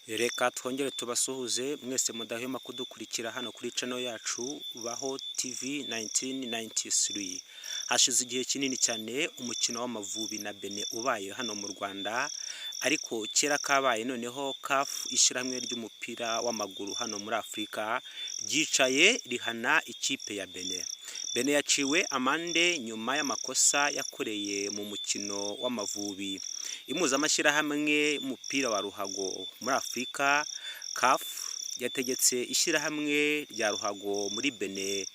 Reka twongere tubasuhuze mwese mudahwema kudukurikira hano kuri channel yacu Baho TV 1993. Hashize igihe kinini cyane umukino w'Amavubi na Benin ubaye hano mu Rwanda, ariko kera kabaye noneho CAF, ishyirahamwe ry'umupira w'amaguru hano muri Afurika, ryicaye rihana ikipe ya Benin. Benin yaciwe amande nyuma y'amakosa yakoreye mu mukino w'Amavubi. Impuzamashyirahamwe y'umupira wa ruhago muri Afurika, CAF, yategetse ishyirahamwe rya ruhago muri Benin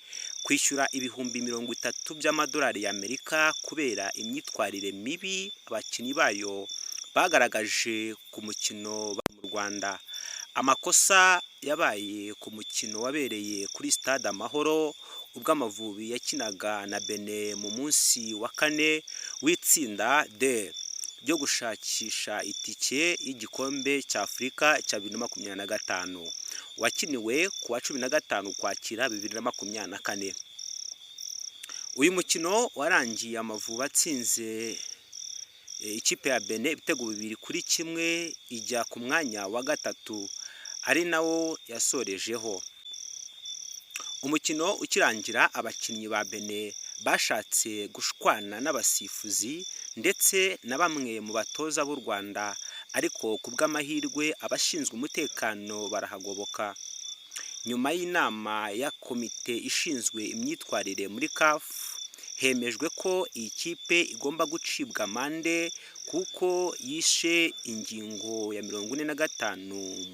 kwishyura 30,000 by'amadolari y'Amerika kubera imyitwarire mibi abakinnyi bayo bagaragaje ku mukino mu Rwanda. Amakosa yabaye ku mukino wabereye kuri Stade Amahoro ubwo Amavubi yakinaga na Benin mu munsi wa kane w'itsinda D ryo gushakisha itike y'igikombe cya Afurika cya 2025, wakiniwe ku wa 15 Ukwakira 2024. Uyu mukino warangiye Amavubi atsinze ikipe ya Benin ibitego 2-1, ijya ku mwanya wa gatatu ari nawo yasorejeho. Umukino ukirangira, abakinnyi ba Benin bashatse gushwana n'abasifuzi ndetse na bamwe mu batoza b'u Rwanda, ariko ku bw'amahirwe abashinzwe umutekano barahagoboka. Nyuma y'inama ya komite ishinzwe imyitwarire muri CAF, hemejwe ko iyi kipe igomba gucibwa amande kuko yishe ingingo ya 45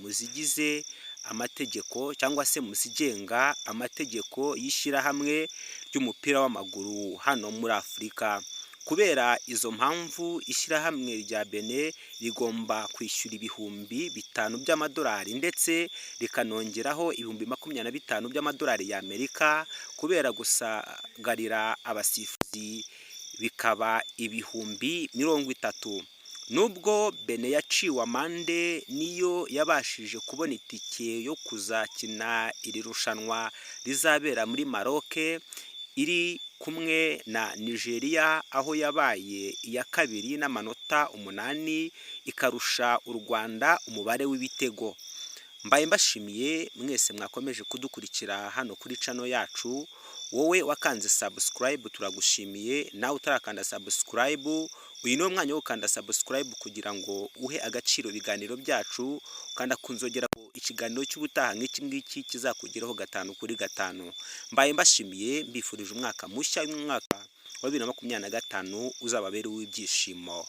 mu zigize amategeko cyangwa se mu zigenga amategeko y'ishyirahamwe ry'umupira w'amaguru hano muri Afurika. Kubera izo mpamvu, ishyirahamwe rya Benin rigomba kwishyura 5,000 by'amadolari ndetse rikanongeraho 25,000 by'amadolari y'Amerika kubera gusagarira abasifuzi, bikaba 30,000. Nubwo Benin yaciwe amande, niyo yabashije kubona itike yo kuzakina iri rushanwa rizabera muri Maroc iri kumwe na Nigeria, aho yabaye iya kabiri n'amanota 8, ikarusha u Rwanda umubare w'ibitego. Mbaye mbashimiye mwese mwakomeje kudukurikira hano kuri channel yacu. Wowe wakanze subscribe, turagushimiye. Nawe utarakanda subscribe, uyu ni wo mwanya wo gukanda subscribe kugira ngo uhe agaciro ibiganiro byacu. Ukanda ku nzogera, ikiganiro cy'ubutaha nk'iki ngiki kizakugeraho gatanu kuri gatanu. Mbaye mbashimiye, mbifurije umwaka mushya w'umwaka wa 2025 uzababere uw'ibyishimo.